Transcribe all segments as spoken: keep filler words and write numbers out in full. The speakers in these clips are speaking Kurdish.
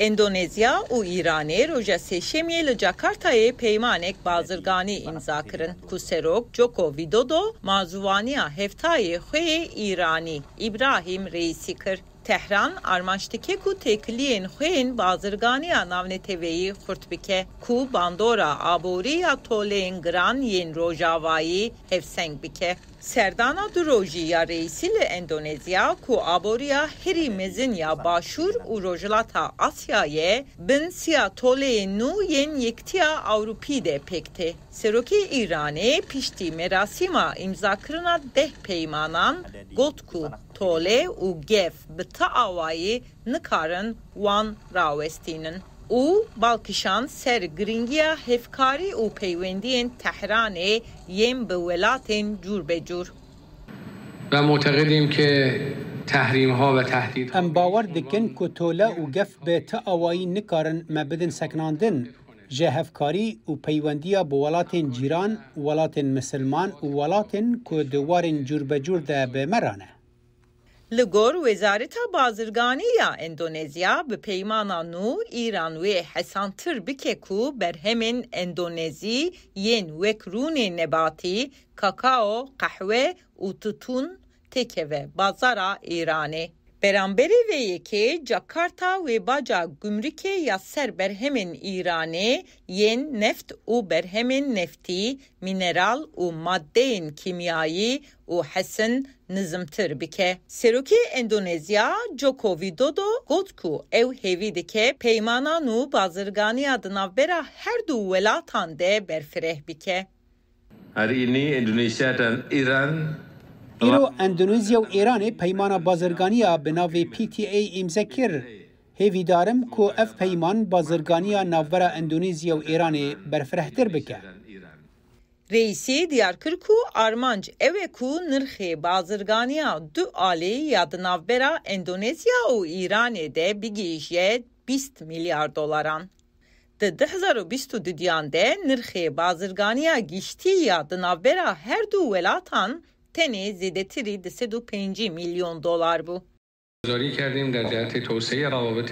Endonezya û Îranê roja Sêşemiyê li Jakartayê peymanek bazirganî îmza kirin, ku serok Joko Widodo mazûvaniya hevtayê xwe yê Îranî Îbrahîm Reîsî kir. Tehran armanc dike ku têkiliyên xwe yên bazirganiya navneteweyî xurt bike, ku bandora aborî ya toleyên giran yên rojavayî hevseng bike. Serdana du rojî ya Reîsî li Endonezya, ku aboriya herî mezin ya Başûr û Rojhilata Asyayê, bin siya toleyên nû yên Yektiya Ewropî de pêk tê. Serokê Îranê piştî merasîma îmzakirina deh peymanan got ku tole û gef bi ti awayî nikarin wan rawestînin û bal kişand ser girîngiya hevkarî û peywendiyên Tehranê yên bi welatên cûrbecûr. و معتقدیم که تحریم‌ها و تهدیدها Em bawer dikin ku tole û gef bi ti awayî nikarin me bidin sekinandin. Ji hevkarî û peywendiya bi welatên cîran, welatên misilman û welatên ku di warên cûrbecûr de bi me re ne. Li gor Wezareta Bazirganî ya Endonezya, bi peymana nû Îran wê hesantir bike ku berhemên Endonezî yên wek rûnê nebatî, kakao, qehwe û titûn têkeve bazara Îranê. Beramberê vê yekê, Jakarta wê baca gumrikê ya ser berhemên Îranê yên neft û berhemên neftî, mîneral û madeyên kîmyayî û hesin nizimtir bike. Serokê Endonezya Joko Widodo got ku ew hêvî dike peymana nû bazirganiya di navbera her du welatan de berfireh bike. Hari ini Indonesia dan Iran Îro Endonezya û Îranê peymana bazirganiya bi navê P T A îmze kir. Hêvîdar im ku ev peyman bazirganiya navbera Endonezya û Îranê berfirehtir bike. Reîsî diyar kir ku armanc ew e ku nirxê bazirganiya du alî ya di navbera Endonezya û Îranê de bigihîje bîst milyar dolaran. Di du hezar û bîst û duyan de nirxê bazirganiya giştî ya di navbera her du welatan tenê zêdetirî du sed û pêncî milyon dolar bû. گذاری کردیم در جهت توسعهٔ روابط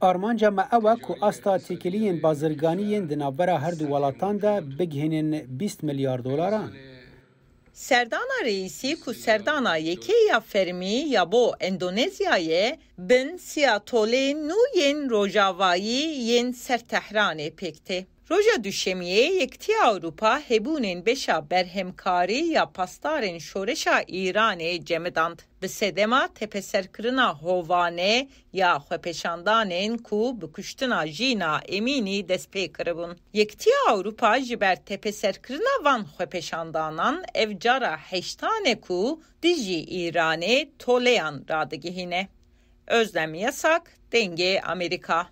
Armanca me ew e ku asta têkiliyên bazirganî yên di navbera her du welatan de bigihînin bîst milyar dolaran. Serdana Reîsî ku serdana yekê ya fermî ya bo Endonezyayê, bin siya toleyên nû yên rojavayî yên ser Tehranê pêk tê. Roja Duşemiyê Yekitiya Ewropa hebûnên beşa berhemkarî ya pasdarên şoreşa Îranê cemidand. Bi sedema tepeserkirina hovane ya xwepeşandanên ku bi kuştina Jîna Emînî dest pê kiribûn. Yekitiya Ewropa ji ber tepeserkirina van xwepeşandanan ev cara heştan e ku dijî Îranê toleyan radigihîne. Özlem Yasak, Dengê Amerîka.